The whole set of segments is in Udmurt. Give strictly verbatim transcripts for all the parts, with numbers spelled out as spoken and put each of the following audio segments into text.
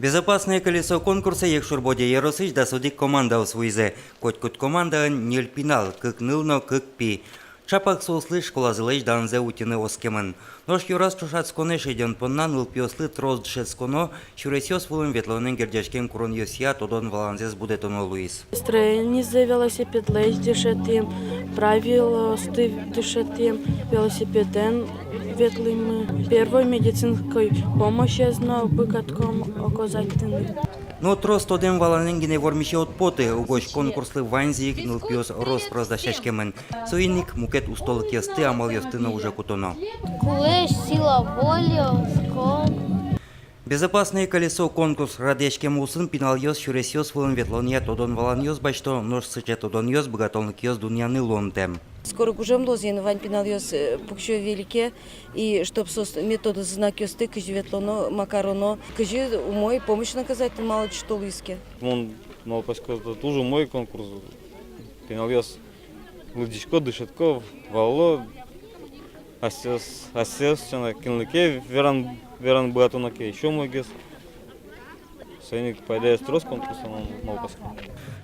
«Безопасное колесо» конкурсэ Якшур-Бӧдья ёросысь дас одӥг командаос вуизы. Котькуд командаын ньыль пинал, кык ныл но кык пи. Чапак соослы школазылэсь данзэ утьыны оскемын. Нош ёрос ӵошатсконэ шедён понна нылпиослы трос дышетсконо, сюресъёс вылын ветлонэн герӟаськем куронъёсъя тодон-валанзэс будэтоно луиз. Строенизэ велосипедлэсь дышетӥм, правилоосты дышетӥм, велосипедэн ветлӥмы, первой медицинской помощез но быгатӥськом оказать карыны. Но трос тодэм-валанэн гинэ вормисе уд поты, угось конкурслы ваньзы ик нылпиос рос-прос дасяськемын. Соин ик мукет устолыкъёсты, амалъёсты но уже кутоно. Кулэ сила воли, оскон. «Безопасное колесо» конкурс радъяськем улсын пиналъёс сюресъёс вылын ветлонъя тодон-валанъёс басьто, нош сыӵе тодонъёс, быгатонлыкъёс дунъяны луонтэм. Скоро гужем луоз ини, вань пиналъёс, э, пуксё велике, и чтоб соос мед тодозы знакъёсты, кызьы ветлоно, ма кароно, кызьы умой помощь оказать карыны, малы чыто луиз ке. Мон малпасько, это туж умой конкурс. Пиналъёс лыдӟисько, дышетско, валало, асьсэос, асьсэос сяна, кинлы ке веран, веран быгатоно ке, ещё умойгес. Соин ик пайдаез трос конкурслэн, мон малпасько.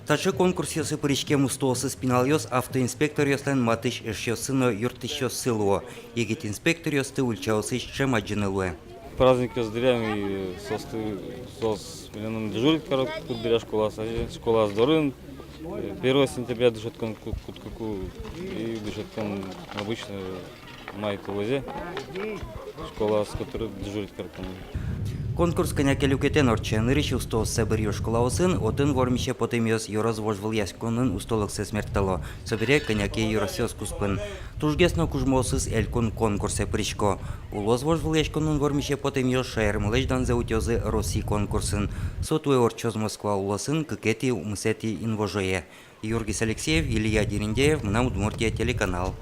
Таӵе конкурсъёсы пыриськем устоосыз пиналъёс автоинспекторъёслэн матысь эшъёссы но юрттӥсьёссы луо. Егит инспекторъёсты ульчаосысь ӵем адӟыны луэ. Праздникъёс дыръя ми соосты, соос милемын дежурить каро, куддыръя школаос, школаос дорын, э, первого сентября дышетскон ку-, кутскыку, и дышетскон обычно май толэзе школаос котырын дежурить каро. Конкурс кӧня ке люкетэн ортче. Нырысь устооссэ быръё школаосын, отын вормисе потэмъёс ёрос вожвылъяськонын устолыксэс мерттыло. Собере кӧня ке ёросъёс куспын. Тужгес но кужмоосыз элькун конкурсэ пырисько. Улос вожвылъяськонын вормисе потэмъёс шаермылэсь данзэ утёзы Россий конкурсын. Со туэ ортчоз Москва улосын кыкетӥ-укмысэтӥ инвожое. Юргис Алексеев, Илья Дерендяев, «Мынам Удмуртие» телеканал.